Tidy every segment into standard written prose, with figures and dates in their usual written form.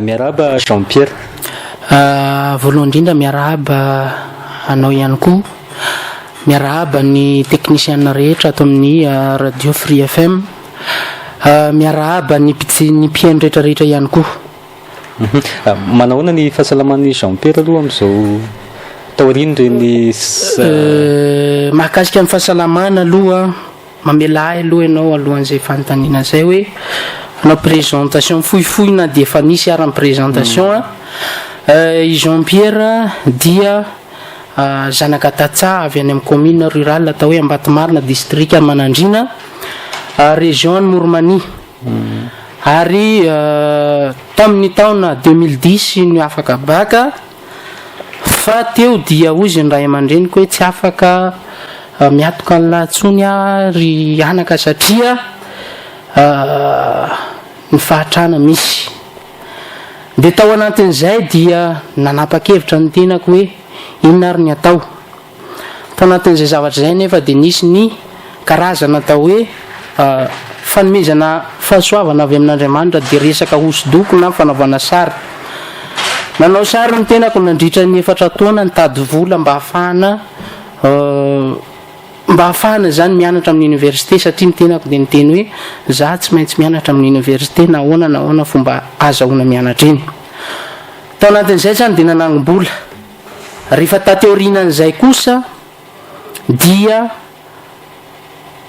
Miarahaba Jean Pierre. Voalohany indrindra miarahaba anao ihany koa. Miarahaba ny teknisiana rehetra ato amin'ny Radio Free FM. Miarahaba ny ny mpihaino rehetra rehetra ihany koa. Manahoana ny fahasalaman'i Jean Pierre aloha amin'izao taorian'ireny Mahakasika ny fahasalamana aloha, mamela ahy aloha ianao alohan'izay fanontaniana izay hoe hanao présentation fohifohy na dia efa nisy ara ny présentation an. I Jean Pierre dia zanaka tantsaha avy any amin'ny commune rurale atao hoe Ambatomarina, distrikan'i Manandriana, région an'i Moromania. Ary tamin'ny taona 2010 no afaka bac fa teo dia hozy ny ray aman-dreniko hoe tsy afaka miatoka an'lah intsony aho ry anaka satria ny fahatrana misy. Dia tao anatin'izay dia nanapa-kevitra ny tenako hoe inona ary ny atao. Tao anatin'izay zavatra izay anefa dia nisy ny karazana atao hoe fanomezana fahasoavana avy amin'Andriamanitra dia resaka hosodoko na fanaovana sary. Nanao sary ny tenako nandritra ny efatra taona nitady vola mba hahafahana mba hahafahana izany mianatra amin'ny université satria ny tenako dia niteny hoe za tsy maintsy mianatra amin'ny université na ahoana na ahoana fomba azahoana mianatra eny. Tao anatin'izay izany dia nanangom-bola. Rehefa taty aorianan'izay kosa dia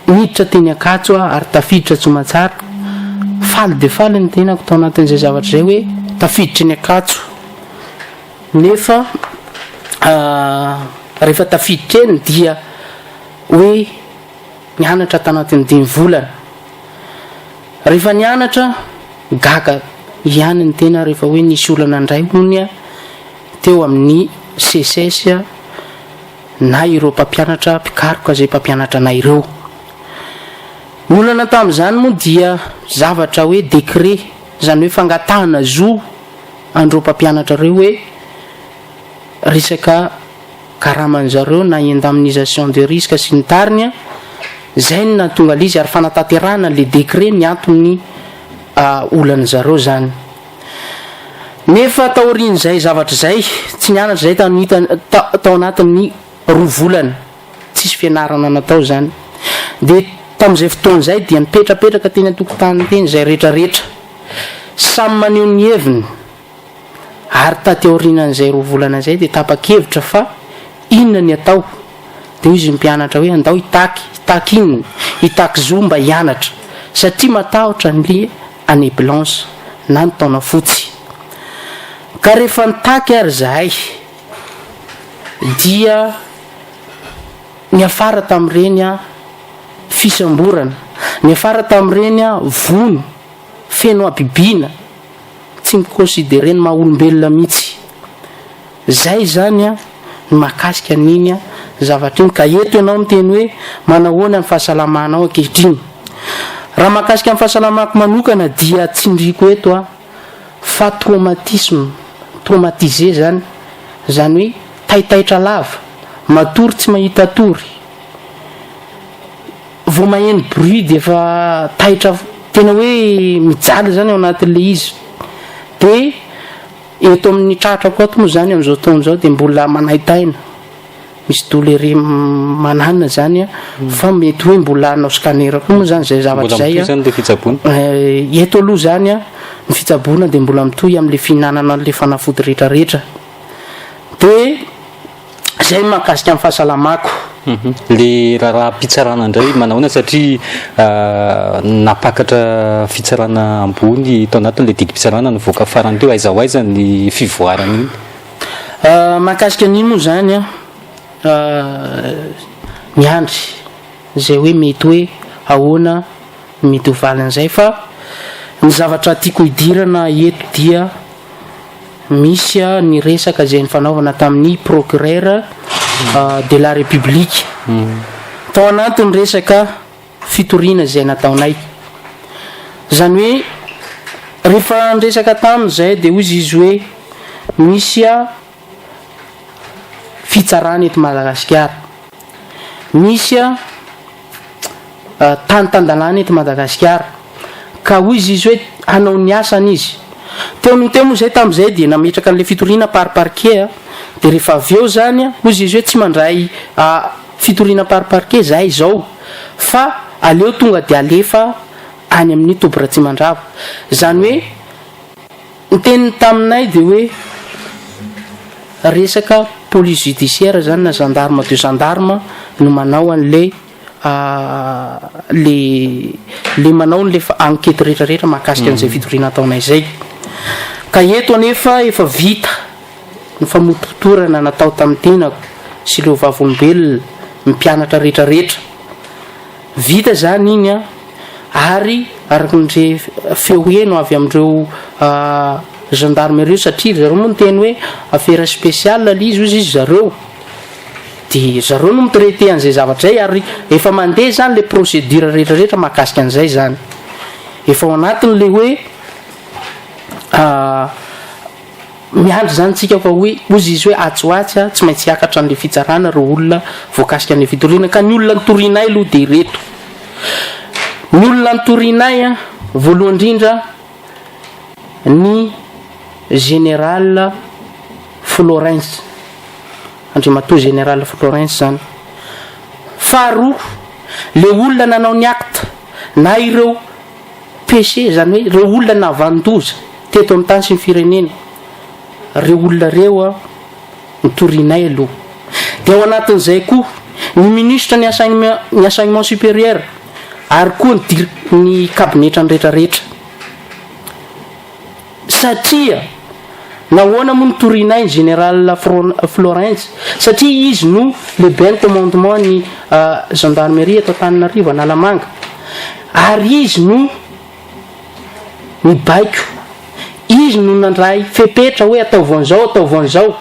niditra teny Ankatso aho ary tafiditra Tsomatsara. Faly dia faly ny tenako tao anatin'izay zavatra izay hoe tafiditra eny Ankatso. Nefa rehefa tafiditra eny dia hoe nianatra tanatin'ny dimy volana. Rehefa nianatra, gaga ihany ny tena rehefa hoe nisy olana indray hono teo amin'ny SECES na ireo mpampianatra mpikaroka izay mpampianatra anay ireo. Ny olana tamin'izany moa dia zavatra hoe décret, izany hoe fangatahana zo an'ireo mpampianatra ireo hoe resaka karaman-zareo na indemnisation de risque sy ny tariny, izay no nahatonga ilay izy ary fanatanterahana ilay décret ny anton'ny olan'zareo izany. Nefa taorian'izay zavatra izay, tsy nianatra izay tany tao anatin'ny roa volana, tsisy fianarana natao izany. Dia tamin'izay fotoana izay dia nipetrapetraka teny an-tokotany teny izay rehetrarehetra. Samy maneho ny heviny. Ary taty aorianan'izay roa volana izay dia tapa-kevitra fa inona ny atao? Dia hoy izy mpianatra hoe andao hitaky, hitaky inona? Hitaky zo mba hianatra satria matahotra ny année blanche na ny taona fotsy. Ka rehefa nitaky ary izahay dia niafara tamin'ireny fisamborana, niafara tamin'ireny vono feno habibiana, tsy mi-considerer ny maha olombelona mihitsy. Zay izany an ny mahakasika an'iny an zavatra iny ka eto ianao miteny hoe manahoana ny fahasalamanao ankehitriny. Raha mahakasika ny fahasalamako manokana dia tsindriako eto an fa traumatisme, traumatisé zany, zany hoe taitaitra lava, matory tsy mahita tory, Vao maheno bruit dia efa taitra tena hoe mijaly zany ao anatin'le izy de eto amin'ny tratrako ato moa zany amin'izao taona izao dia mbola manaintaina misy douleur mananina zany a fa mety hoe mbola hanao scanner koa moa zany zay zavatra Mbola zay mitohy a zany le fitsaboana? Eh, eto aloha zany a ny fitsaboana dia mbola mitohy amin'le fihinanana an'le fanafody rehetrarehetra de Izay ny mahakasika ny fahasalamako. Le raharaham-pitsarana indray manahoana satria nampakatra fitsarana ambony tao anatin'ilay didim-pitsarana nivoaka farany teo, aiza ho aiza ny fivoaran'iny? Mahakasika an'iny moa izany an, miandry izay hoe mety hoe ahoana ny mety ho valin'izay fa ny zavatra tiako hidirana eto dia Misy ny resaka izay nifanaovana tamin'ny procureur de la République tao anatin'ny resaka fitoriana izay nataonay. Zany hoe rehefa niresaka taminy zay de hozy izy hoe misy a fitsarana eto Madagasikara, misy a tany tan-dalàna eto Madagasikara, ka hozy izy hoe hanao ny asany izy. Teo noho teo moa zay tamin'izay dia nametraka an'ilay fitoriana par parquet a, de rehefa avy eo zany a, hozy izy hoe tsy mandray fitoriana par parquet zahay izao fa aleo tonga de alefa any amin'ny Toby Ratsimandrava. Zany hoe ny teniny taminay de hoe resaka police judiciaire zany na gendarme de gendarme no manao an'le le le manao an'le enquête rehetrarehetra mahakasika an'izay fitoriana ataonay zay. Ka eto anefa efa vita ny famotopotorana natao tamin'ny tenako sy ireo vavolombelona, ny mpianatra rehetrarehetra. Vita zany iny an, ary araka ny re feo heno avy amin'ireo gendarme ireo, satria ry zareo moa niteny hoe affaire spéciale le izy hozy izy zareo, de zareo no mi-traiter an'izay zavatra izay, ary efa mandeha zany le procédure rehetrarehetra mahakasika an'izay zany. Efa ao anatin'le hoe Miandry izany tsika fa hoe hozy izy hoe atsy ho atsy a, tsy maintsy hiakatra an'le fitsarana ireo olona voakasika an'le fitoriana, ka ny olona nitorianay aloha dia ireto. Ny olona nitorianay a, voalohany indrindra ny général Florens, Andriamatoa général Florens zany. Faharoa, le olona nanao ny acte na ireo PC, izany hoe ireo olona nahavanon-doza teto amin'ny tany sy ny firenena, ireo olona ireo notorianay aloha. Dia ao anatin'izay koa ny minisitra ny enseignement, ny enseignement supérieur ary koa ny dir- ny kabinetrany rehetrarehetra. Satria nahoana moa notorianay ny général Florens? Satria izy no lehiben'ny commandement ny gendarmerie eto Antananarivo, Analamanga. Ary izy no nibaiko, izy no nandray fepetra hoe ataovy an'izao, ataovy an'izao.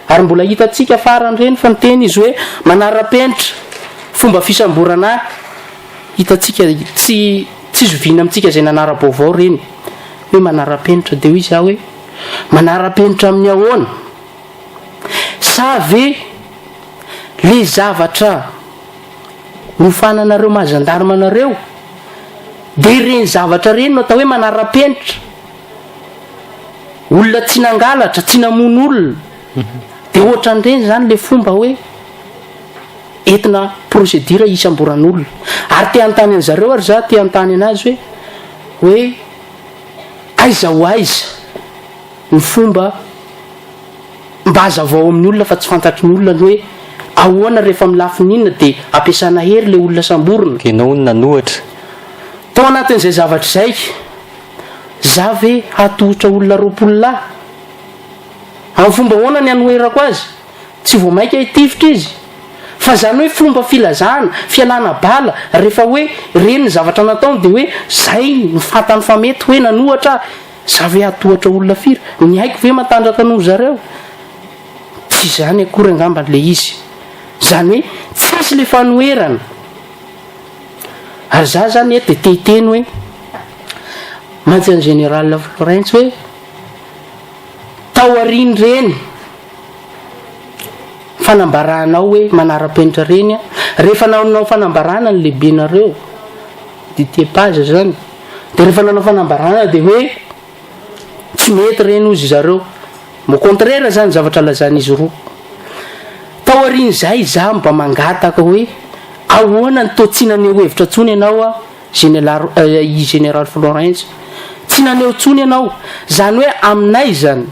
Ary mbola hitantsika farany ireny fa niteny izy hoe manara-penitra fomba fisamborana ahy. Hitantsika, tsy tsy zoviana amintsika izay nanara-baovao ireny hoe manara-penitra. Dia hoy izaho hoe manara-penitra amin'ny ahoana? Sa ve le zavatra nofananareo maha gendarme anareo dia ireny zavatra ireny no atao hoe manara-penitra? Olona tsy nangalatra, tsy namono olona. Dia ohatran'ireny izany ilay fomba hoe entina procédure hisamboran'olona. Ary te hanontany an'zareo ary za, te hanontany anazy hoe hoe aiza ho aiza ny fomba mba hazavao amin'ny olona fa tsy fantatry ny olona ny hoe ahoana rehefa amin'ny lafiny inona dia ampiasana hery ilay olona samborina. Ianao hono nanohatra. Tao anatin'izay zavatra izay. Za ve hatohotra olona 20 lahy? Amin'ny fomba ahoana ny hanoherako azy? Tsy vao maika hitifitra izy? Fa zany hoe fomba filazana, fialana bala, rehefa hoe reny ny zavatra nataony dia hoe zay ny fantany fa mety hoe nanohatra aho. Za ve hatohatra olona firy? Ny haiko ve matanjaka noho zareo? Tsy izany akory angamba le izy. Zany hoe tsisy le fanoherana. Ary za zany eto de te hiteny hoe mantsy an'i Général Florens hoe tao aorian'ireny fanambaranao hoe manara-penitra ireny an, rehefa nanao fanambarana ny lehibenareo Didier Page zany, de rehefa nanao fanambarana de hoe tsy mety ireny hozy zareo, au contraire zany zavatra lazain'izy roa. Tao aorian'izay za mba mangataka hoe ahoana ny toa tsy naneho hevitra intsony ianao a Général i Général Florens, tsy naneho intsony ianao, zany hoe aminay zany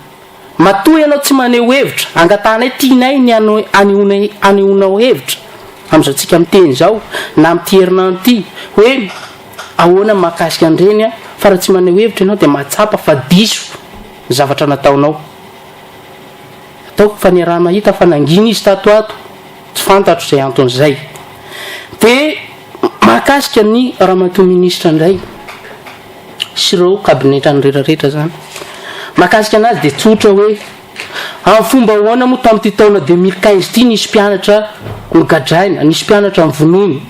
matoa ianao tsy maneho hevitra, angatahanay tianay ny anehoanay anehoanao hevitra amin'izao tsika miteny izao na amin'ity herinandro ity hoe ahoana ny mahakasika an'ireny a, fa raha tsy maneho hevitra ianao dia mahatsapa fa diso ny zavatra nataonao. Ataoko fa niaraha-nahita fa nangina izy tato ato, tsy fantatro izay anton'izay. Dia mahakasika ny ramatoa minisitra indray sy ireo kabinetrany rehetrarehetra izany. Mahakasika anazy dia tsotra hoe amin'ny fomba ahoana moa tamin'ity taona 2015 ity nisy mpianatra nogadraina, nisy mpianatra novonoina.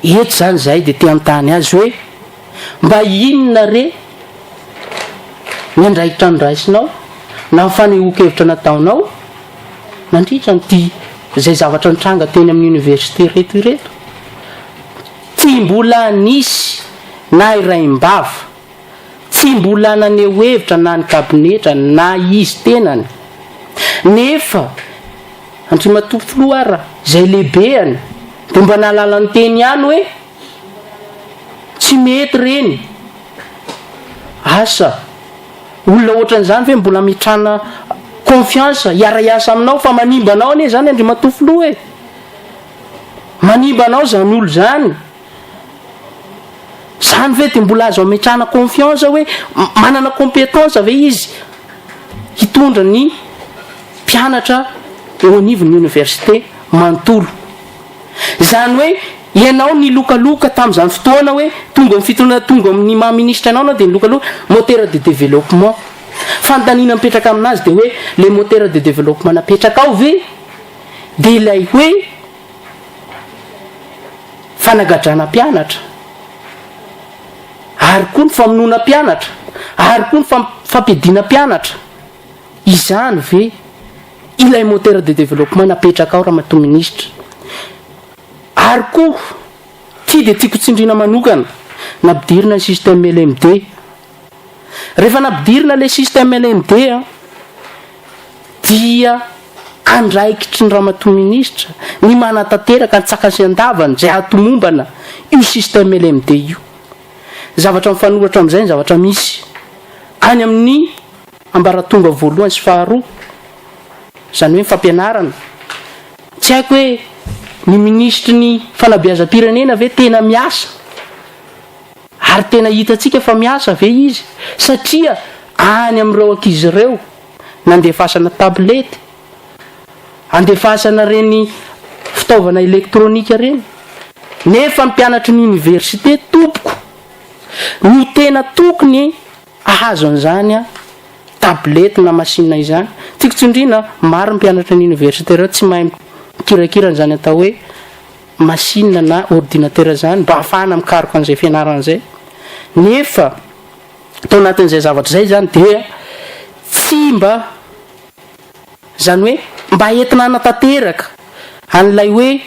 Eto izany izahay dia te hanontany azy hoe. Mba inona re ny andraikitra noraisinao na ny fanehoan-kevitra nataonao nandritra an'ity izay zavatra nitranga teny amin'ny université ireto ireto? Tsy mbola nisy na iraim-bava, tsy mbola naneho hevitra na ny kabinetra na izy tenany. Nefa Andriamatoa Filoha ara izay lehibeany dia mba nahalala niteny ihany hoe tsy mety ireny. Asa, olona ohatran'izany ve mbola ametrahana confiance hiara-hiasa aminao fa manimba anao anie izany Andriamatoa Filoha e! Manimba anao izany olo izany. Izany ve dia mbola azo ametrahana confiance hoe manana compétence ve izy hitondra ny mpianatra eo anivon'ny université manontolo. Izany hoe ianao nilokaloka tamin'izany fotoana hoe tonga amin'ny fitondrana tonga amin'ny maha ministra anao ianao dia nilokaloka moteur de développement. Fanontaniana mipetraka aminazy dia hoe le moteur de développement napetrakao ve dia ilay hoe fanagadrana mpianatra ary koa ny famonoana mpianatra ary koa ny fampiadiana mpianatra, izany ve ilay moteur de développement napetrakao ramatoa minisitra? Ary koa ity dia tiako tsindriana manokana, nampidirina ny système LMD, rehefa nampidirina ilay système LMD an, dia andraikitry ny ramatoa minisitra ny manatanteraka an-tsakany sy an-davany izay hahatomombana io système LMD io. Zavatra mifanohitra amin'izay ny zavatra misy any amin'ny ambaratonga voalohany sy faharoa, izany hoe ny fampianarana. Tsy haiko hoe ny minisitry ny fanabeazam-pirenena ve tena miasa ary tena hitantsika fa miasa ve izy satria any amin'ireo ankizy ireo nandefasana tablette, andefasana ireny fitaovana elektronika ireny, nefa ny mpianatry ny université tompoko no tena tokony ahazo an'izany tablette na machine izany. Tiako tsindriana, maro ny mpianatry ny université ireo tsy mahay mikirakira an'izany atao hoe machine na ordinateur izany mba ahafahana mikaroka an'izay fianarana izay, nefa Tao anatin'izay zavatra izay izany dia tsy mba, izany hoe mba entina hanatanteraka an'ilay hoe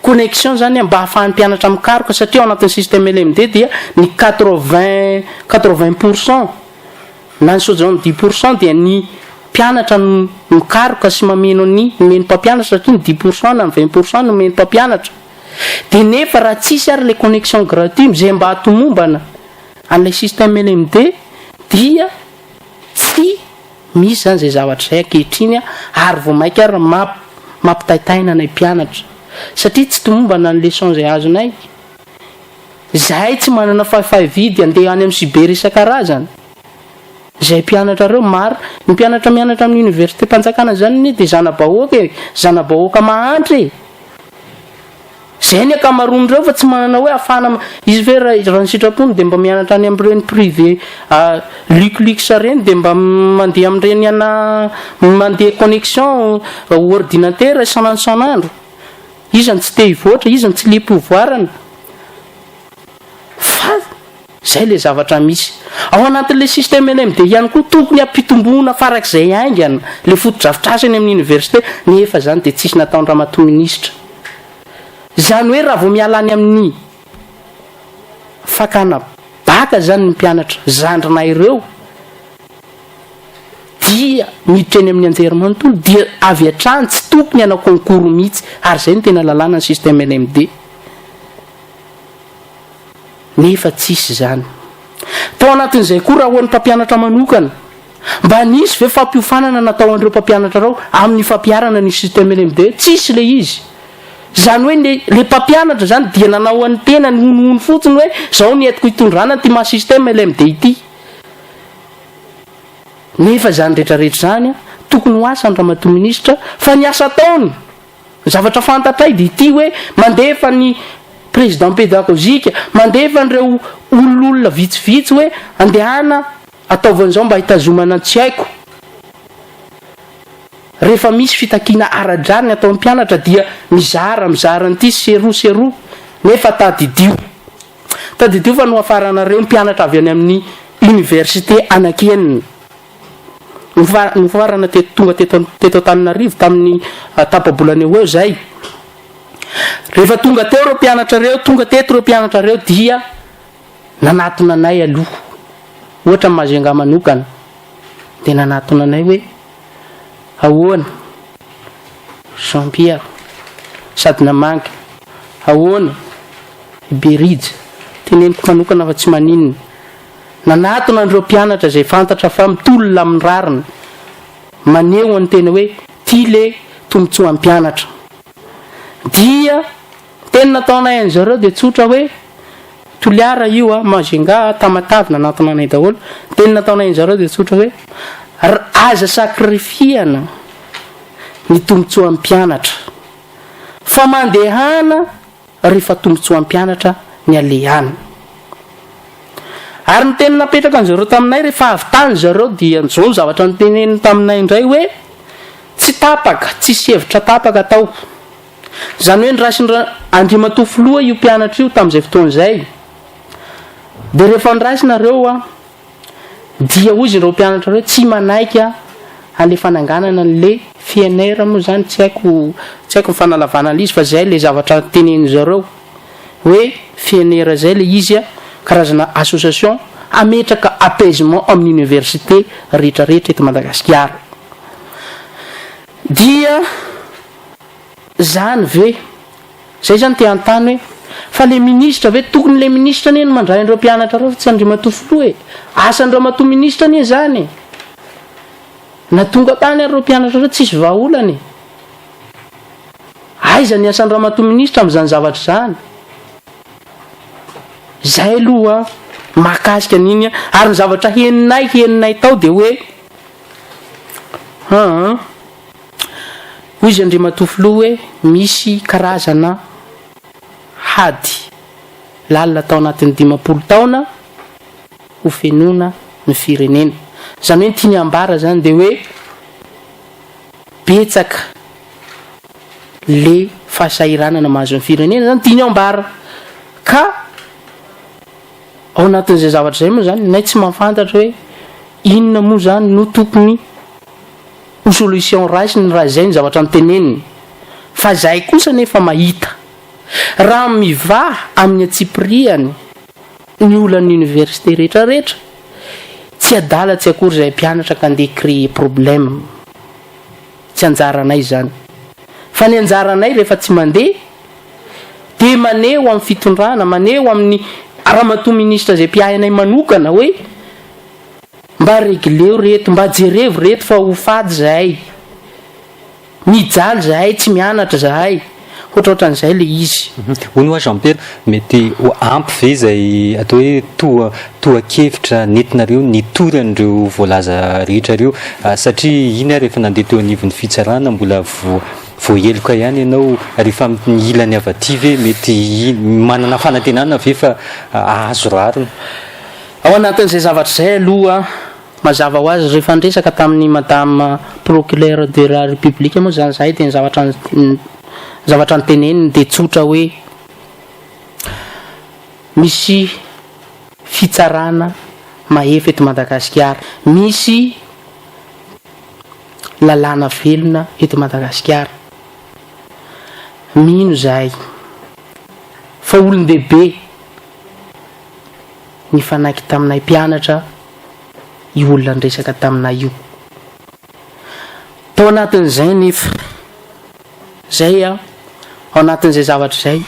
connexion izany mba ahafahan'ny mpianatra mikaroka satria ao anatin'ny système LMD dia ny 80 80 pour cent na ny 70 pour cent dia ny mpianatra no mikaroka sy mameno ny omen'ny mpampianatra satria ny 10 pour cent na ny 20 pour cent no omen'ny mpampianatra. Dia nefa raha tsisy ary ilay connexion gratuit izay mba hahatomombana an'ilay système LMD dia tsy misy izany izay zavatra izay ankehitriny ary vao mainka ary mampitaitaina anay mpianatra satria tsy tomombana ny leçon izay azonay. Izahay tsy manana fahefahividy andeha any amin'ny cyber isan-karazany. Izay mpianatra ireo maro, ny mpianatra mianatra amin'ny université-mpanjakana izany anie dia zana-bahoaka e, zana-bahoaka mahantra e. Zay ny ankamaroan'ireo fa tsy manana hoe ahafahana izy ve raha raha ny sitrapony dia mba mianatra any amin'ireny privé luc luxe ireny dia mba mandeha amin'ireny ana mandeha connexion ordinateur isan'andro isan'andro. Iza no tsy te hivoatra, iza no tsy liam-pivoarana. Fa zay le zavatra misy. Ao anatin'le système LMD ihany koa tokony hampitomboana farak'izay haingana le fotodrafitrasa eny amin'ny université nefa zany dia tsisy nataon-dRamatoa Minisitra. Izany hoe raha vao miala any amin'ny fakana baka zany ny mpianatra zandrinay ireo dia miditra eny amin'ny anjerimanontolo dia avy hatrany tsy tokony hanao concours mihitsy ary zay no tena lalàna ny système LMD. Nefa tsisy izany. Tao anatin'izay koa raha ho an'ny mpampianatra manokana, mba nisy ve fampiofanana natao an'ireo mpampianatra ireo amin'ny fampiharana ny système LMD? Tsisy ilay izy. Izany hoe le le mpampianatra izany dia nanao an'ny tenany honohono fotsiny hoe izao ny entiko hitondrana an'ity maha système LMD ity. Nefa izany rehetrarehetra izany tokony ho asan'ny ramatoa minisitra fa ny asa ataony Ny zavatra fantatray dia ity hoe mandefa ny président pédagogique, mandefa an'ireo ololona vitsivitsy hoe andehana ataovy an'izao mba hitazomana ny tsy haiko. Rehefa misy fitakiana ara-drariny ataon'ny mpianatra dia mizara mizara an'ity sy eroa sy eroa nefa tadidio. Tadidio fa nohafaranareo ny mpianatra avy any amin'ny université anaky enina. Nofarana teto tonga teto teto Antananarivo tamin'ny tapa-bolana eo ho eo izay. Rehefa tonga teo ireo mpianatra ireo, tonga teto ireo mpianatra ireo dia nanatona anay aloha. Ohatra ny Majunga manokana dia nanatona anay hoe ahoana Jean Pierre sady namangy, ahoana i Berija, teneniko manokana fa tsy maninona. Nanatona an'ireo mpianatra izay fantatra fa mitolona amin'ny rariny, maneho ny tena hoe tia le tombotsoan'ny mpianatra. Dia teny nataonay an'i zareo dia tsotra hoe, Toliara io a, Majunga a, Tamatave nanatona anay daholo. Ny teny nataonay an'i zareo dia tsotra hoe, aza sacrifier-na ny tombotsoan'ny mpianatra fa mandehana rehefa tombontsoan'ny mpianatra ny alehany. Ary ny teny napetraka an-dry zareo taminay rehefa avy tany ry zareo dia izao ny zavatra noteneniny taminay indray hoe tsy tapaka, tsisy hevitra tapaka tao. Izany hoe niraisin'i Andriamatoa Filoha io mpianatra io tamin'izay fotoana izay. Dia rehefa niraisinareo an, Dia hozy ireo mpianatra ireo tsy manaiky an'le fananganana an'le FNR moa zany tsy haiko tsy haiko ny fanalavana an'le izy fa zay le zavatra tenenin zareo hoe FNR zay le izy a karazana association hametraka apaisement amin'ny université rehetra rehetra eto Madagasikara dia zany ve Zay zany te hanontany hoe fa le ministra ve tokony le ministra anie no mandray an'ireo mpianatra ireo fa tsy Andriamatoa filoha e! Asan-dRamatoa ministra anie zany e! Na tonga tany ary ireo mpianatra ireo tsisy vahaolana e! Aiza ny asan-dRamatoa ministra amin'izany zavatra izany? Zay aloha mahakasika an'iny ary ny zavatra henonay henonay tao dia hoe aa. Hoy izy Andriamatoa Filoha hoe misy karazana hady lalina tao anatin'ny 50 taona ho fenoina ny firenena. Izany hoe ny tiany hambara izany dia hoe betsaka le fahasahiranana mahazo ny firenena izany tiany hambara. Ka ao anatin'izay zavatra izay moa izany nay tsy mahafantatra hoe inona moa izany no tokony ho solution raisiny raha izay ny zavatra noteneniny fa zahay kosa nefa mahita raha mivaha amin'ny antsipirihany ny olan'ny université rehetra rehetra tsy adala tsy akory zahay mpianatra ka ndeha créer problème tsy anjaranay izany fa ny anjaranay rehefa tsy mandeha dia maneho amin'ny fitondrana maneho amin'ny ramatoa ministra izay mpiahy anay manokana hoe Mba regleo reto, mba jerevo reto fa ho faty zahay. Mijaly zahay, tsy mianatra zahay. Ohatraohatran'izay le izy. Hono hoa Jean Pierre, mety ho ampy ve izay atao hoe toa tohan-kevitra nentinareo nitory an'ireo voalaza rehetra ireo? Satria iny ary efa nandeha teo anivon'ny fitsarana mbola voa voaheloka ihany ianao, rehefa amin'ny ilany avy aty ve mety manana fanantenana ve fa hahazo rariny? Ao anatin'izay zavatra izay aloha, mazava ho azy, rehefa niresaka tamin'ny Madame Procureur de la République moa izany izahay dia ny zavatra ny zavatra noteneniny dia tsotra hoe misy fitsarana mahefa eto Madagasikara, misy lalàna velona eto Madagasikara. Mino izahay fa olon-dehibe Nifanaiky taminay mpianatra io olona niresaka taminay io. Tao anatin'izay anefa, izay ao anatin'izay zavatra izay,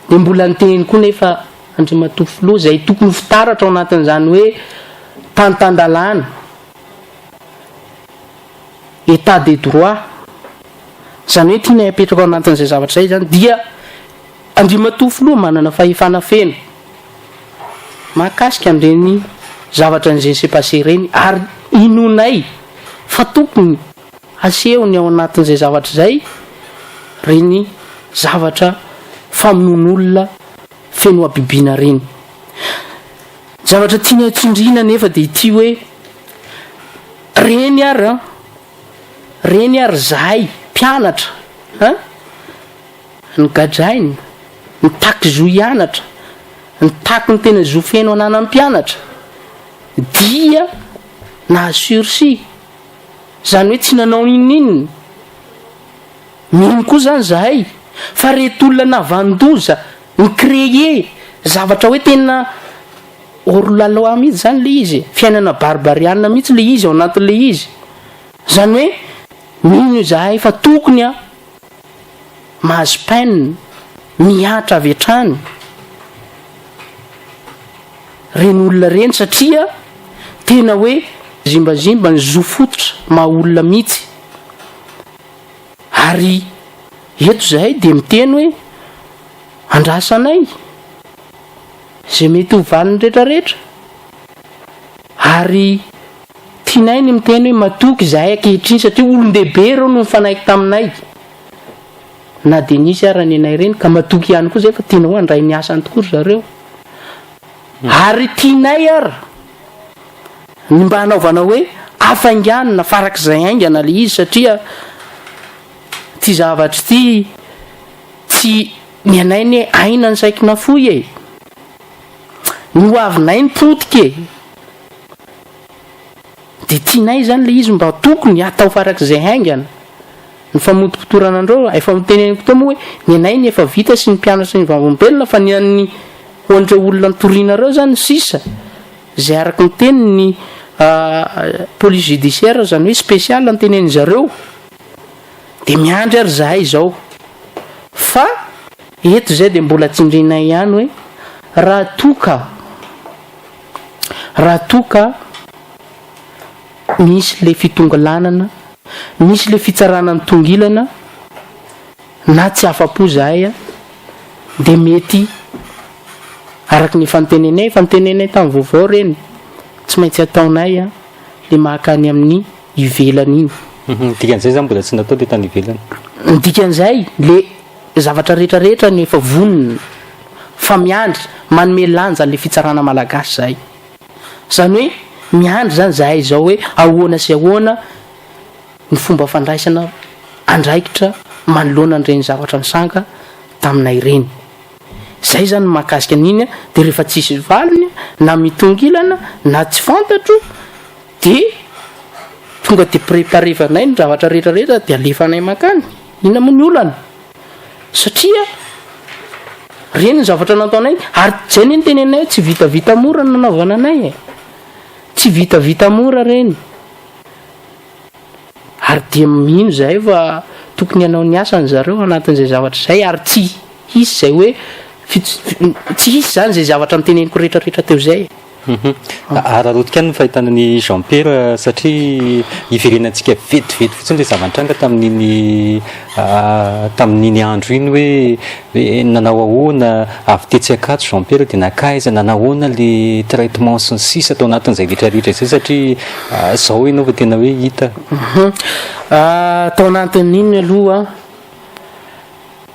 dia mbola niteny koa nefa Andriamatoa Filoha izay tokony ho fitaratra ao anatin'izany hoe tany tan-dalàna, Etat de droit, izany hoe tianay apetraka ao anatin'izay zavatra izay izany dia Andriamatoa Filoha manana fahefana feno mahakasika an'ireny zavatra ny je ne sais passé ireny ary inoanay fa tokony hasehony ao anatin'izay zavatra izay ireny zavatra famonoan'olona feno habibiana ireny. Ny zavatra tianay tsindriana anefa dia ity hoe reny ary an, reny ary zahay mpianatra an, Ny gadraina, mitaky zo hianatra. nitaky ny tena zo feno ananan'ny mpianatra dia nahazo sursis, zany hoe tsy nanao n'inon'inona. Mino koa zany zahay fa reto olona nahavanon-doza ni-créer zavatra hoe tena hors la loi mihitsy zany le izy e, fiainana barbariana mihitsy le izy ao anatin'le izy, zany hoe mino izahay fa tokony a mahazo peine mihatra avy hatrany reny olona reny satria tena hoe zimbazimba ny zo fototra maha olona mihitsy. Ary eto izahay dia miteny hoe andrasanay izay mety ho valiny rehetrarehetra. Ary tianay ny miteny hoe matoky izahay ankehitriny satria olon-dehibe ireo no nifanaiky taminay. Na dia nisy ara ny anay ireny ka matoky ihany koa izahay fa tena hoe handray ny asany tokoa ry zareo. Ary tianay ara Ny mba hanaovana hoe hafainganina farak'izay haingana ilay izy satria ity zavatra ity tsy ny anay anie aina ny saiky nafoy e! Ny ho avinay ny potika e! Dia tianay izany ilay izy mba tokony hatao farak'izay haingana ny famotopotorana an'ireo, efa noteneniko teo moa hoe ny anay ny efa vita sy ny mpianatra sy ny vavolombelona fa ny an'ny ho an'ireo olona nitoriana ireo izany sisa. Izay araka ny teniny ny police judiciaire izany hoe spécial ny tenenin zareo dia miandry ary zahay izao fa eto izay dia mbola tsindrinay ihany hoe raha toa ka raha toa ka misy le fitongilanana misy le fitsarana mitongilana na tsy afa-po zahay a dia mety Araka ny efa notenenay, efa notenenay tamin'ny vaovao ireny, tsy maintsy ataonay le mankany amin'ny ivelany iny. Ny dikan'izay zany mbola tsy natao le tany ivelany? Ny dikan'izay, le zavatra rehetra rehetra no efa vonona fa miandry manome lanja an'le fitsarana malagasy zahay. Zany hoe miandry zany zahay zao hoe ahoana sy ahoana ny fomba fandraisana andraikitra manoloana an'ireny zavatra nisanga taminay ireny. Zay zany ny mahakasika an'iny a, de rehefa tsisy valiny na mitongilana na tsy fantatro de tonga de preparevanay ny zavatra rehetra rehetra de alefanay mankany, inona moa ny olana? Satria reny ny zavatra nataonay ary zay anie no teneninay hoe tsy vitavita mora ny nanaovana anay e, tsy vitavita mora reny. Ary dia mino izahay fa tokony hanao ny asany zareo anatin'izay zavatra izay ary tsy hisy izay hoe tsy hisy izany izay zavatra noteneniko rehetra rehetra teo izay e. Araraotiko ihany ny fahitana an'i Jean Pierre satria hiverenantsika vetivety fotsiny ilay zava-nitranga tamin'iny tamin'iny andro iny hoe hoe nanao ahoana avy tetsy Ankatso Jean Pierre dia nankaiza, nanao ahoana le traitement sy ny sisa tao anatin'izay rehetra rehetra izay satria zao ianao vao tena hoe hita. Tao anatin'iny aloha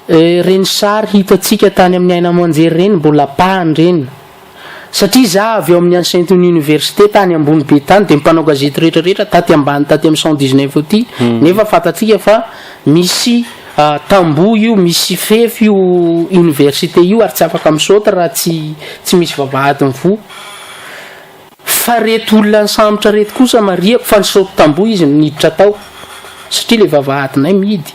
ireny sary hitantsika tany amin'ny haino aman-jery ireny mbola ampahany ireny. Satria za avy ao amin'ny enceinte ny université tany ambony be tany dia mpanao gazety rehetra rehetra taty ambany taty amin'ny 119 aty nefa fantatsika fa misy tamboho io misy fefy io université io ary tsy afaka misaute raha tsy tsy misy vavahady mivoha fa reto olona nisambotra reto kosa marihako fa nisaute tamboho izy no niditra tao satria le vavahadinay mihidy.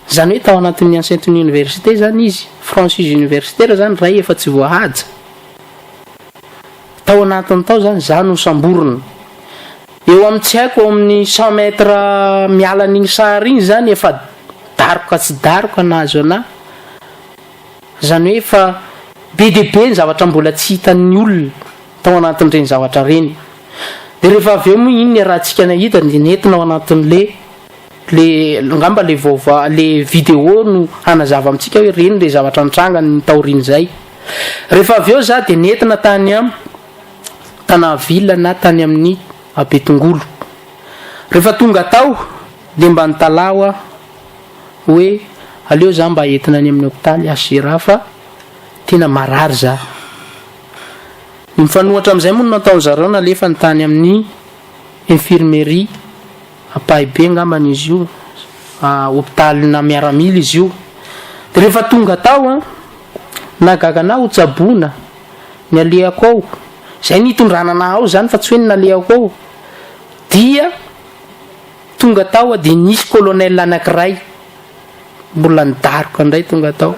Izany hoe tao anatin'ny enceinte-n'ny université izany izy, franchise universitaire izany ray efa tsy voahaja. Tao anatiny tao izany za no samborina. Eo amin'ny tsy haiko eo amin'ny cent mètres miala an'iny sary iny izany efa daroka tsy daroka nahazo anah. Izany hoe efa be dia be ny zavatra mbola tsy hitan'ny olona tao anatin'ireny zavatra ireny. Dia rehefa avy eo moa iny niarahantsika nahita dia nentina ao anatin'le Le angamba le vaovao le vidéo no hanazava amintsika hoe reny le zavatra nitranga ny taorian'izay. Rehefa avy eo za de nentina tany am Tana ville na tany amin'ny Betongolo. Rehefa tonga tao de mba nitalaho aho hoe aleo za mba entina any amin'ny hopitaly HJRA fa tena marary za. Ny mifanohatra amin'izay moa no nataon'zareo nalefany tany amin'ny infirmerie. Ampahibe angambany izy io, hopitaly-na miaramila izy io. Dia rehefa tonga tao an, Nahagaga anah ho tsaboina ny alehako ao, zay nitondrana anah ao zany fa tsy hoe ny nalehako ao, dia tonga tao aho dia nisy colonel anakiray mbola nidaroka indray tonga tao.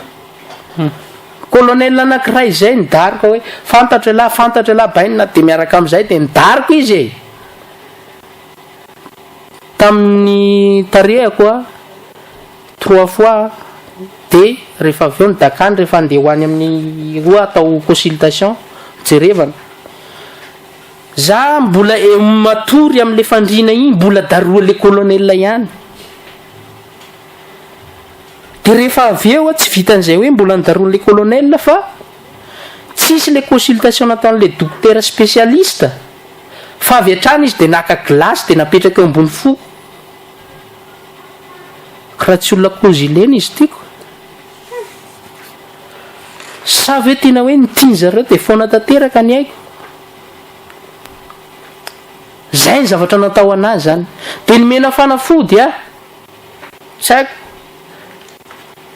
Colonel anakiray zay nidaroka hoe fantatro elah, fantatro elah bainina dia miaraka amizay dia nidaroka izy e! Tamin'ny tarehako a, trois fois de rehefa avy eo ny dakany rehefa andeha ho any amin'ny roa atao consultation jerevana, za mbola eo matory amle fandriana iny mbola darohan'le colonel ihany, de rehefa avy eo a tsy vitan'izay hoe mbola nodarohan'le colonel fa tsisy le consultation nataon'le dokotera spécialiste. Fa avy hatrany izy dia naka glace dia napetraka eo ambony fo. Raha tsy olona kozilena izy tiako. Sa ve tena hoe ny tian-zareo dia foana tanteraka ny aiko? Zay ny zavatra natao anazy zany. Dia nomena fanafody aho. Tsy haiko.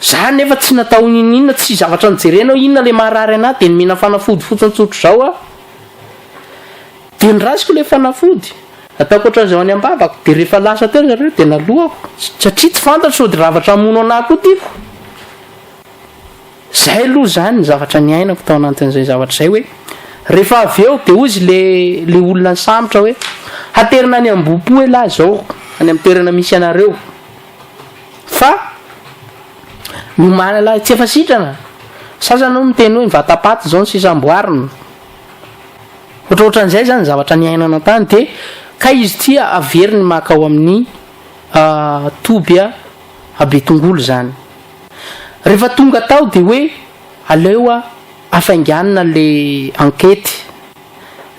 Za nefa tsy natao n'inon'inona, tsy zavatra nojerena hoe inona le maharary anahy dia nomena fanafody fotsiny tsotr'izao aho. Dia nirasiko ilay fanafody, ataoko ohatran'izay any am-bavako, dia rehefa lasa teo zareo dia naloako, satria tsy fantatro sao dia zavatra hamono anah koa tiako. Zay aloha zany ny zavatra niainako tao anatin'izay zavatra izay hoe, rehefa avy eo dia hozy le le olona nisambotra hoe, haterina any Ambohipo elah zao, any amin'ny toerana misy anareo, fa miomàna elah, tsy efa sitrana, sasany hono miteny hoe ny vatapaty zao no sisa amboarina. Ohatrohatran'izay zany ny zavatra niainana tany de kay izy ity averiny maka ao amin'ny toby a Betongolo zany. Rehefa tonga tao de hoe aleo afainganina le enquête.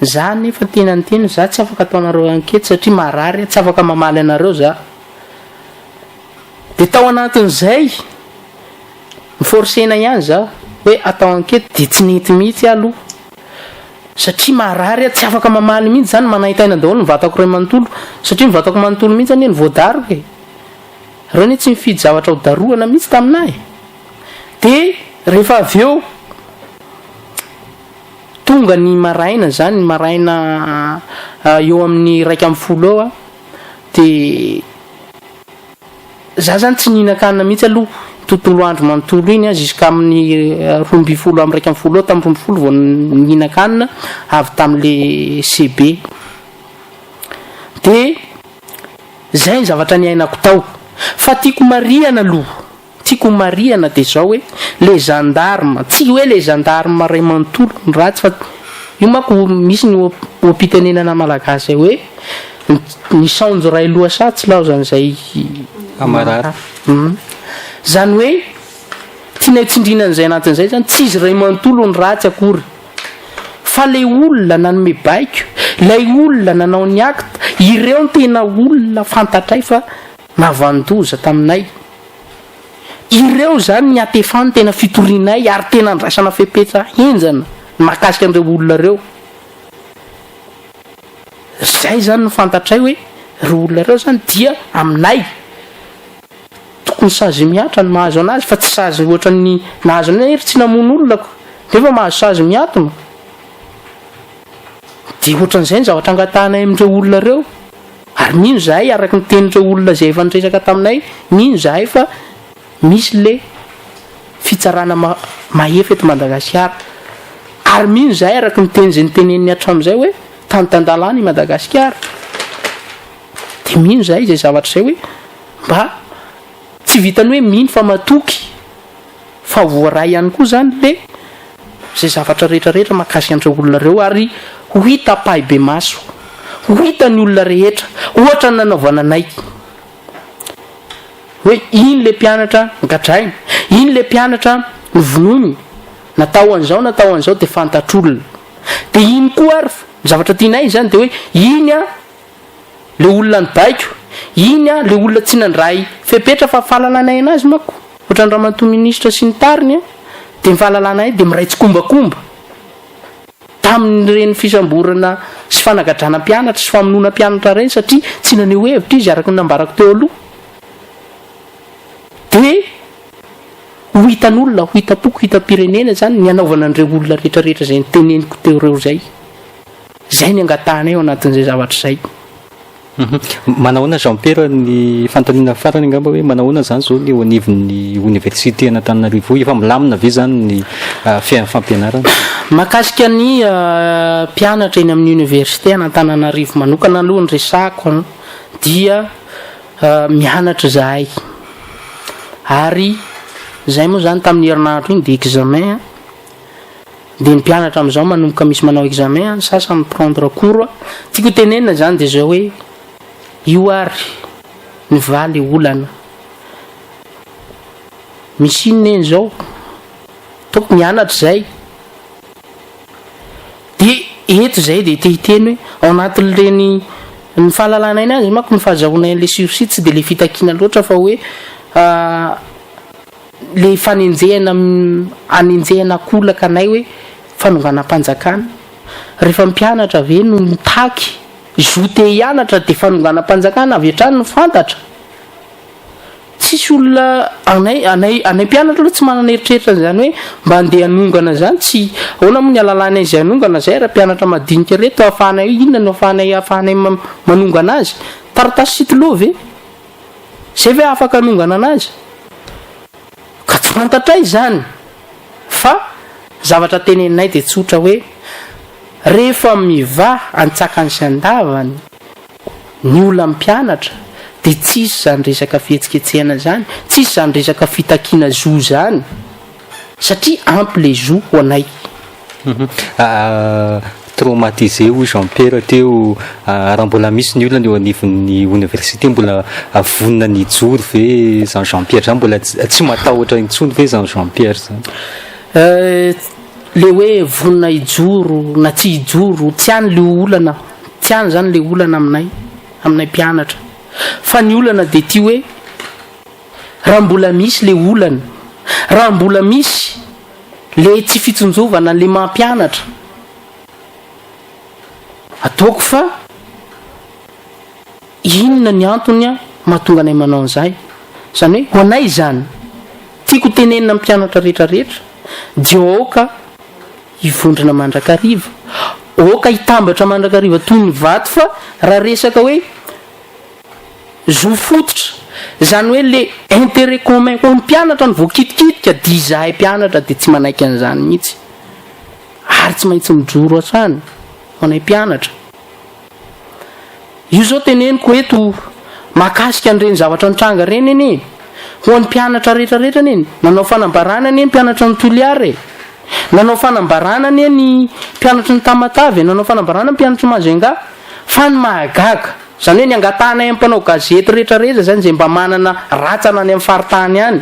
Za nefa tena niteny za tsy afaka ataonareo enquête satria marary aho tsy afaka mamaly anareo za. De tao anatin'izay Mi-forcer-na ihany za hoe atao enquete dia tsy nety mihitsy aho aloha satria marary aho tsy afaka mamaly mihitsy zany manaintaina daholo ny vatako iray manontolo satria ny vatako manontolo mihitsy anie no voadaroka e! Reo anie tsy nifidy zavatra ho darohana mihitsy taminah e! De rehefa avy eo tonga ny maraina zany ny maraina eo amin'ny 11 eo aho de Za zany tsy nihinan-kanina mihitsy aloha tontolo andro manontolo iny an, jusqu'amin'ny 12 amin'ny 11 eo, tamin'ny 12 vao nihinan-kanina avy tamin'le CB. De zay ny zavatra niainako tao. Fa tiako marihana aloha, tiako marihana de zao hoe le gendarme, tsy hoe le gendarme ray manontolo no ratsy fa io manko misy ny oha-pitenenana malagasy zay hoe Ny saonjo iray lohasaha tsy laozan'izay Hamarara. Izany hoe tianay tsindriana an'izay anatin'izay izany, tsy izy iray manontolo no ratsy akory fa ilay olona nanome baiko, ilay olona nanao ny acte, ireo no tena olona fantatray fa nahavanon-doza taminay. Ireo izany ny atefany tena fitorianay ary tena andraisana fepetra henjana ny mahakasika an'ireo olona ireo. Zay zany no fantatray hoe reo olona reo zany dia aminay tokony sazy mihatra ny mahazo anazy fa tsy sazy ohatran'ny nahazo anay ry tsy namono olona ko nefa mahazo sazy mihatona de ohatran'izay ny zavatra angatahanay amin'ireo olona reo ary mino zahay araky ny tenin'ireo olona zay efa niresaka taminay mino zahay fa misy le fitsarana mahefa eto Madagasikara ary mino zahay araky ny teny zay niteneniny hatramin'izay hoe tany tan-dalàna i Madagasikara de mino zahay zay zavatra zay hoe mba tsy vitan'ny hoe mino fa matoky fa voaray ihany koa zany le zay zavatra rehetra rehetra mahakasika an'ireo olona ireo ary ho hita ampahibemaso ho hitan'ny olona rehetra ohatra ny nanaovana anay Hoe iny le mpianatra nogadraina, iny le mpianatra novonoiny, natao an'izao natao an'izao dia fantatr'olona. Dia iny koa ary ny zavatra tianay izany dia hoe iny an le olona nibaiko, iny an le olona tsy nandray fepetra fa fahalalanay anazy manko, ohatran'ny ramatoa minisitra sy ny tariny an, dia ny fahalalanay dia miray tsikombakomba. Tamin'ireny fisamborana sy fanagadrana mpianatra sy famonoana mpianatra ireny satria tsy naneho hevitra izy araka ny nambarako teo aloha dia Ho hitan'olona, ho hitam-poko, ho hitam-pirenena izany ny hanaovana an'ireo olona rehetra rehetra izay noteneniko teo ireo izay. Izay ny angatahanay ao anatin'izay zavatra izay. Manahoana Jean Pierre, ny fanontaniana farany angamba hoe manahoana izany izao ny eo anivon'ny oniversite an'Antananarivo io, efa milamina ve izany ny fampianarana? Mahakasika ny mpianatra eny amin'ny oniversite an'Antananarivo manokana aloha ny resahako an, dia mianatra izahay ary izay moa izany tamin'ny herinandro iny dia examen an, Dia ny mpianatra amin'izao manomboka misy manao examen, ny sasany mi-prendre cours. Tiako ho tenenina izany dia izao hoe, io ary ny valy olana. Misy inona eny izao? Tokony mianatra izay. Dia eto izay dia te hiteny hoe, ao anatin'ireny, ny fahalalanay azy manko, ny fahazahoanay an'ilay sursis tsy dia ilay fitakiana loatra fa hoe Le fanenjehana anenjehana ankolaka anay hoe fanonganam-panjakana. Rehefa mpianatra ve no mitaky zo te hianatra de fanonganam-panjakana avy hatrany no fantatra? Tsisy olona anay anay anay mpianatra aloha tsy manana eritreritra an'izany hoe mba andeha hanongana izany tsy ahoana moa ny alalanay izay hanongana zay raha mpianatra madinika reto ahafahanay hoe inona no ahafahanay ahafahanay manongana azy? Taratasy stylo ve? Zay ve afaka hanongana anazy? Ka tsy fantatray izany fa zavatra teneninay dia tsotra hoe rehefa mivaha antsakany sy andavany ny olan'ny mpianatra dia tsisy izany resaka fihetsiketsehana izany, tsisy izany resaka fitakiana zo izany satria ampy le zo ho anay. Traumatisé hoy Jean Pierre teo, raha mbola misy ny olana eo anivon'ny oniversite mbola vonona ny hijoro ve zany Jean Pierre zany, mbola tsy matahotra intsony ve zany Jean Pierre zany? Le hoe vonona hijoro na tsy hijoro tsy any le olana, tsy any zany le olana aminay, aminay mpianatra, fa ny olana de ty hoe raha mbola misy le olana, raha mbola misy Le tsy fitsinjovana le mampianatra ataoko fa inona ny antony mahatonga anay manao an'izay? Zany hoe ho anay izany tiako tenenina amin'ny mpianatra rehetra rehetra dia aoka hivondrona mandrakariva, aoka hitambatra mandrakariva toy ny vato fa raha resaka hoe Zo fototra, izany hoe le intérêt commun ho an'ny mpianatra no voakitikitika dia izahay mpianatra dia tsy manaiky an'izany mihitsy ary tsy maintsy mijoro hatrany ho anay mpianatra. Io izao teneniko eto mahakasika an'ireny zavatra nitranga ireny anie, ho an'ny mpianatra rehetra rehetra anie, nanao fanambarana anie ny mpianatra ny Toliara e, nanao fanambarana anie ny mpianatry ny Tamatave, nanao fanambarana ny mpianatry Majunga, fa ny mahagaga, Izany hoe ny angatahanay amin'ny mpanao gazety rehetra rehetra izany izay mba manana ratsana any amin'ny faritany any.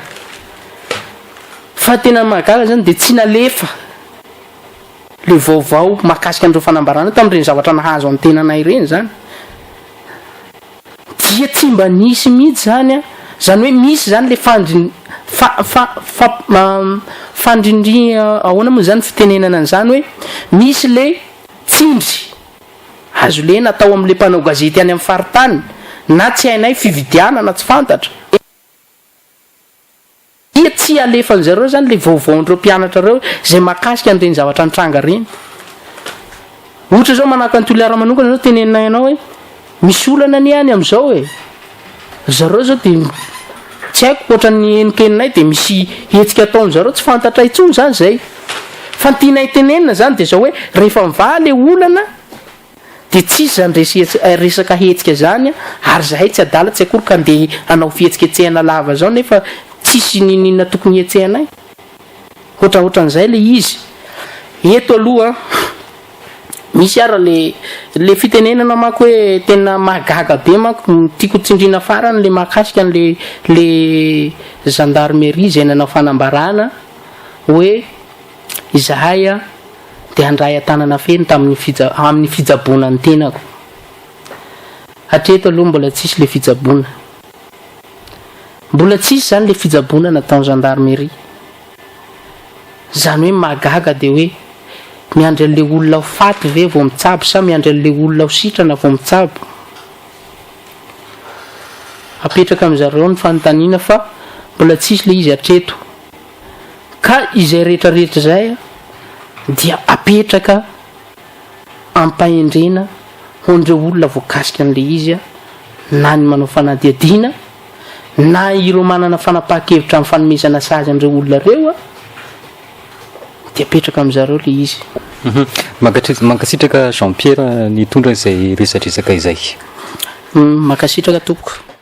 Fa tena mahagaga izany dia tsy nalefa le vaovao mahakasika an'ireo fanambarana tamin'ireny zavatra nahazo an'ny tenanay ireny izany. Dia tsy mba nisy mihitsy izany an, izany hoe misy izany le fandrin- fa- fa- fa- fandrindri- ahoana moa izany fitenenana an'izany hoe misy le tsindry Azo lena atao amin'ilay mpanao gazety any amin'ny faritany na tsy hainay fividianana tsy fantatra. Dia tsy alefan'zareo zany le vaovaon'ireo mpianatra ireo izay mahakasika an'ireny zavatra nitranga ireny. Ohatra zao manahaka an'i Toliara manokana zao teneninay anao hoe misy olana anie any amin'izao e. Ry zareo zao dia tsy haiko ohatran'ny henokeninay dia misy hetsika ataon-dry zareo tsy fantatray intsony zany zay. Fa ny tianay tenenina zany dia zao hoe rehefa mivaha le olana dia tsisy zany resi- resaka hetsika zany ary zahay tsy adala tsy akory ka ndeha hanao fihetsiketsehana lava zao nefa tsisy n'inon'inona tokony hihetsehanay. Ohatraohatran'izay le izy. Eto aloha Misy ara le le fitenenana manko hoe tena mahagaga be manko ny tiako tsindriana farany le mahakasika an'le le gendarmerie izay nanao fanambarana hoe izahay a de handray an-tanana feno tamin'ny fija- amin'ny fijaboana ny tenako. Hatreto aloha mbola tsisy le fijaboana. Mbola tsisy zany le fijaboana nataon'ny gendarmerie. Zany hoe mahagaga de hoe miandry an'le olona ho faty ve vao mitsabo sa miandry an'le olona ho sitrana vao mitsabo? Apetraka amin'zareo ny fanontaniana fa mbola tsisy le izy hatreto. Ka izay rehetra rehetra izay dia apetraka ampahendrena ho an'ireo olona voakasika an'ilay izy na ny manao fanadihadiana na ireo manana fanapahan-kevitra amin'ny fanomezana sazy an'ireo olona ireo dia apetraka amin'zareo ilay izy. Mankasitraka Jean Pierre nitondra izay resadresaka izay. Mankasitraka tompoko.